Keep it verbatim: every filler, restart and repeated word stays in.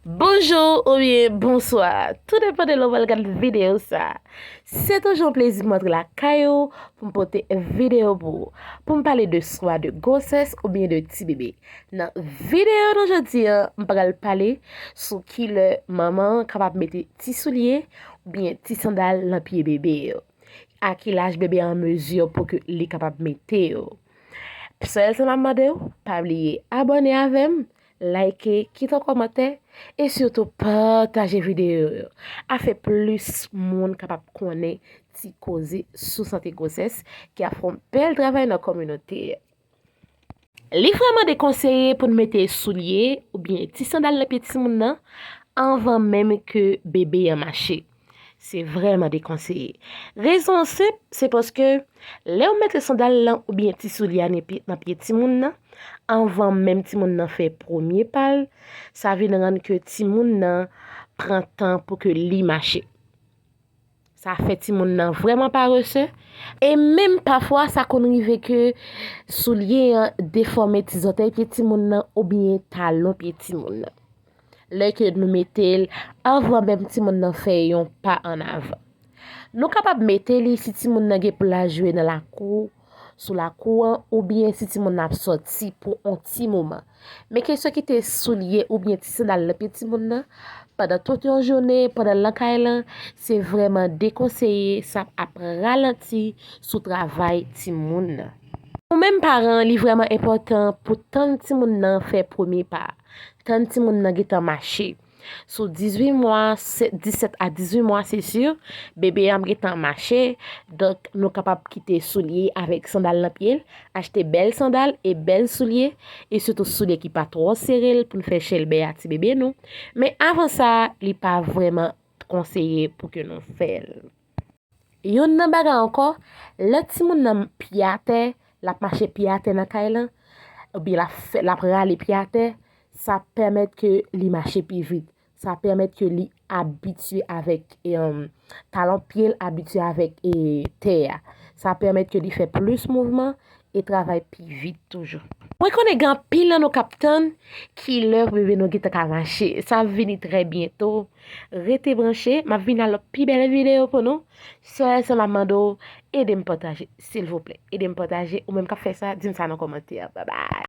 Bonjou oubyen bonswa, tou depann de lè w pral gad videyo sa. Se toujou yon plezi pou m antre lakay ou, pou m pote videyo pou ou, pou m pale de swa de gwosès oubyen de ti bebe. Nan videyo nou jodi a, m pral pale sou kilè manman an kapab mete ti soulye oubyen ti sandal nan pye bebe yo. A ki laj bebe an mezi pou ke li kapab mete yo. Sèl sa m ap mande w, pa bliye abòne avè m, like, kite yon kòmantè, e sitou pataje videyo yo. Afin plis moun kapab konnen ti koze sou sante gwosès ki ap fè yon bèl travay nan kominote a. Li vrèman dekonseye pou n mete soulye oubyen ti sandal nan pye timoun nan anvan menm ke bebe an mache. Se vrèman dekonseye. Rezon an senp, se paske lè w mete sandal lan oubyen ti soulye a nan pye, nan pye timoun nan, anvan menm timoun nan fè premye pa l, sa vin rann ke timoun nan pran tan pou ke li mache. Sa fè timoun nan vrèman parese. E menm pafwa, sa konn rive ke soulye an defòme ti zòtèy pye timoun nan oubyen talon pye timoun nan. Lè ke nou mete l anvan menm timoun nan fè yon pa ann avan. Nou kapab mete li si timoun nan gen pou l al jwe nan lakou, sou lakou an, oubyen si timoun nan ap sòti pou yon ti moman. Men kesyon kite soulye oubyen ti sandal nan pye timoun nan pandan tout yon jounen, pandan l nan kay lan, se vrèman dekonseye, sa ap ralanti sou travay timoun nan. Ou menm paran, li vrèman enpòtan pou tann timoun nan fè premye pa. Tann timoun nan gentan mache. Sou dizuit mwa, se, disèt a dizuit mwa, se si, bebe an ap gentan mache. Donk, nou kapab kite soulye avèk sandal nan pye l, achte bèl sandal e bèl soulye, e sitou soulye ki pa twò sere l pou n fè chèlbè a ti bebe nou. Men avan sa, li pa vrèman konseye pou ke nou fè l. Youn nan bagay ankò, lè timoun nan pye atè, l ap mache pye atè nan kay lan, oubyen l ap fè, l ap rale pye atè, sa pèmèt ke li mache pi vit. Sa pèmèt ke li abitye avèk, em, talon pye l abitye avèk, e, tè a. Sa pèmèt ke li fè plis mouvman e travay pi vit toujou. Mwen konnen gen anpil nan nou k ap tann kilè bebe nou gentan ka mache. Sa ap vini trè byento. Rete branche, m ap vin ak lòt pi bèl videyo pou nou. Sèl sa m ap mande w, ede m pataje, silvouplè. Ede m pataje. Ou menm k ap fè sa, di m sa nan kòmantè a. Babay.